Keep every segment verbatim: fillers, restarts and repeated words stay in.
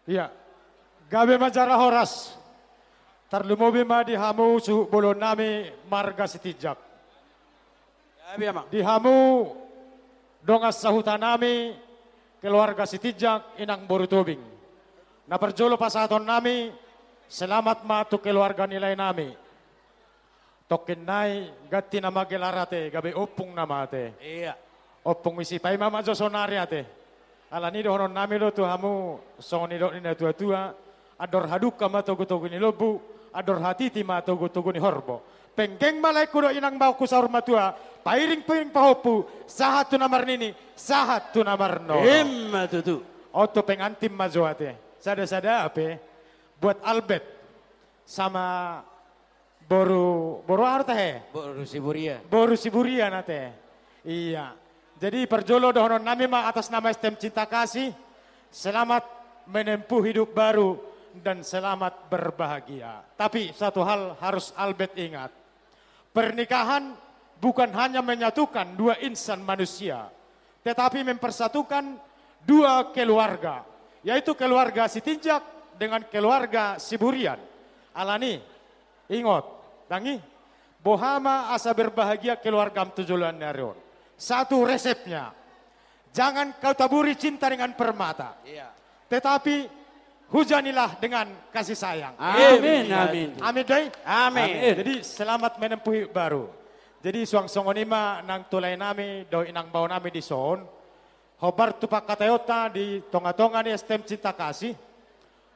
Ia, gabe ma jala horas. Tarlumobi ma di hamu suhut bolon nami marga Sitinjak. Gabe, Amang. Di hamu dongan sahuta nami, keluarga Sitinjak, inang boru Tobing. Na parjolo pasahaton nami, selamat ma tu keluarga ni lae nami. Tongkin nai ganti nama gelar ate, gabe ompung nama ate. Ia. Ompung ni si Paima ma jo saonari ate. Alani dohonon nami do tu hamu, songon nidok ni na tua-tua, andor hadungka ma togu-togu ni lombu, andor hatiti ma togu-togu ni horbo. Penggeng ma laengku dohot inang baoku saur matua, pairing-pairing pahompu, sahat tu na marnini, sahat tu na marnono. Ima tutu. On tu pengantin ma jo ate. Sada-sada pe, buat Albert sama boru, boru aha do tahe? Boru Siburian. Boru Siburian ate. Ia. Jadi parjolo dohonon nami ma atas nama S T M Cinta Kasih, selamat menempuh hidup baru dan selamat berbahagia. Tapi satu hal harus Albert ingat. Pernikahan bukan hanya menyatukan dua insan manusia, tetapi mempersatukan dua keluarga, yaitu keluarga Sitinjak dengan keluarga Siburian. Alani, ingot, tangi, boha ma asa berbahagia keluargam tu joloan ni ari on. Satu resepnya, jangan kau taburi cinta dengan permata. Iya. Tetapi hujanilah dengan kasih sayang. Amin, amin. Amin, doi? Amin. Amin. Jadi, selamat menempuh hidup baru. Jadi, suang songon i ma nang tu lae nami, dohot inang bao nami dison. Hombar tu pangkataionta di tonga-tonga ni S T M Cinta Kasih.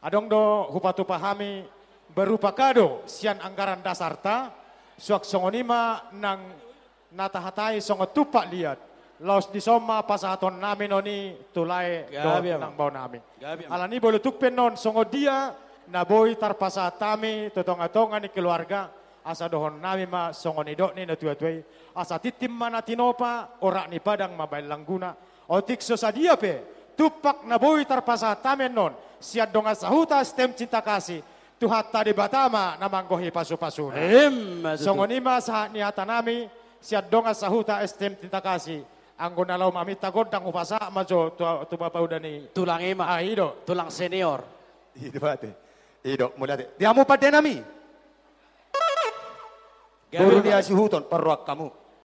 Adong do hupatupa hami berupa kado sian anggaran dasarta, suang songon i ma nang na tahatai songon tumpak liat. Laos dison ma pasahaton nami non i tu lae dohot inang bao nami. Gabe, Amang. Alani molo tung pe non songon dia na boi tarpasahat hami tu tonga-tonga ni keluarga, asa dohonon nami ma songon nidok ni na tua-tua i. Asa tintin ma na tinopa, orak ni padang ma baen langguna. Otik so sadia pe tumpak na boi tarpasahat hami annon sian dongan sahuta S T M Cinta Kasih, Tuhanta Debata ma na manggohi pasu-pasuna. Ima tutu. Songon i ma sahat ni hata nami sian dongan sahuta S T M Cinta Kasih. Anggo na laho maminta gondang hupasahat ma jo tu, tu bapa uda ni tulang i ma. Ah, i do. Tulang senior. I do ate. I do, mauliate. Di hamu pande nami. Gabe, boru ni Pak. Hasuhuton, parroan hamu.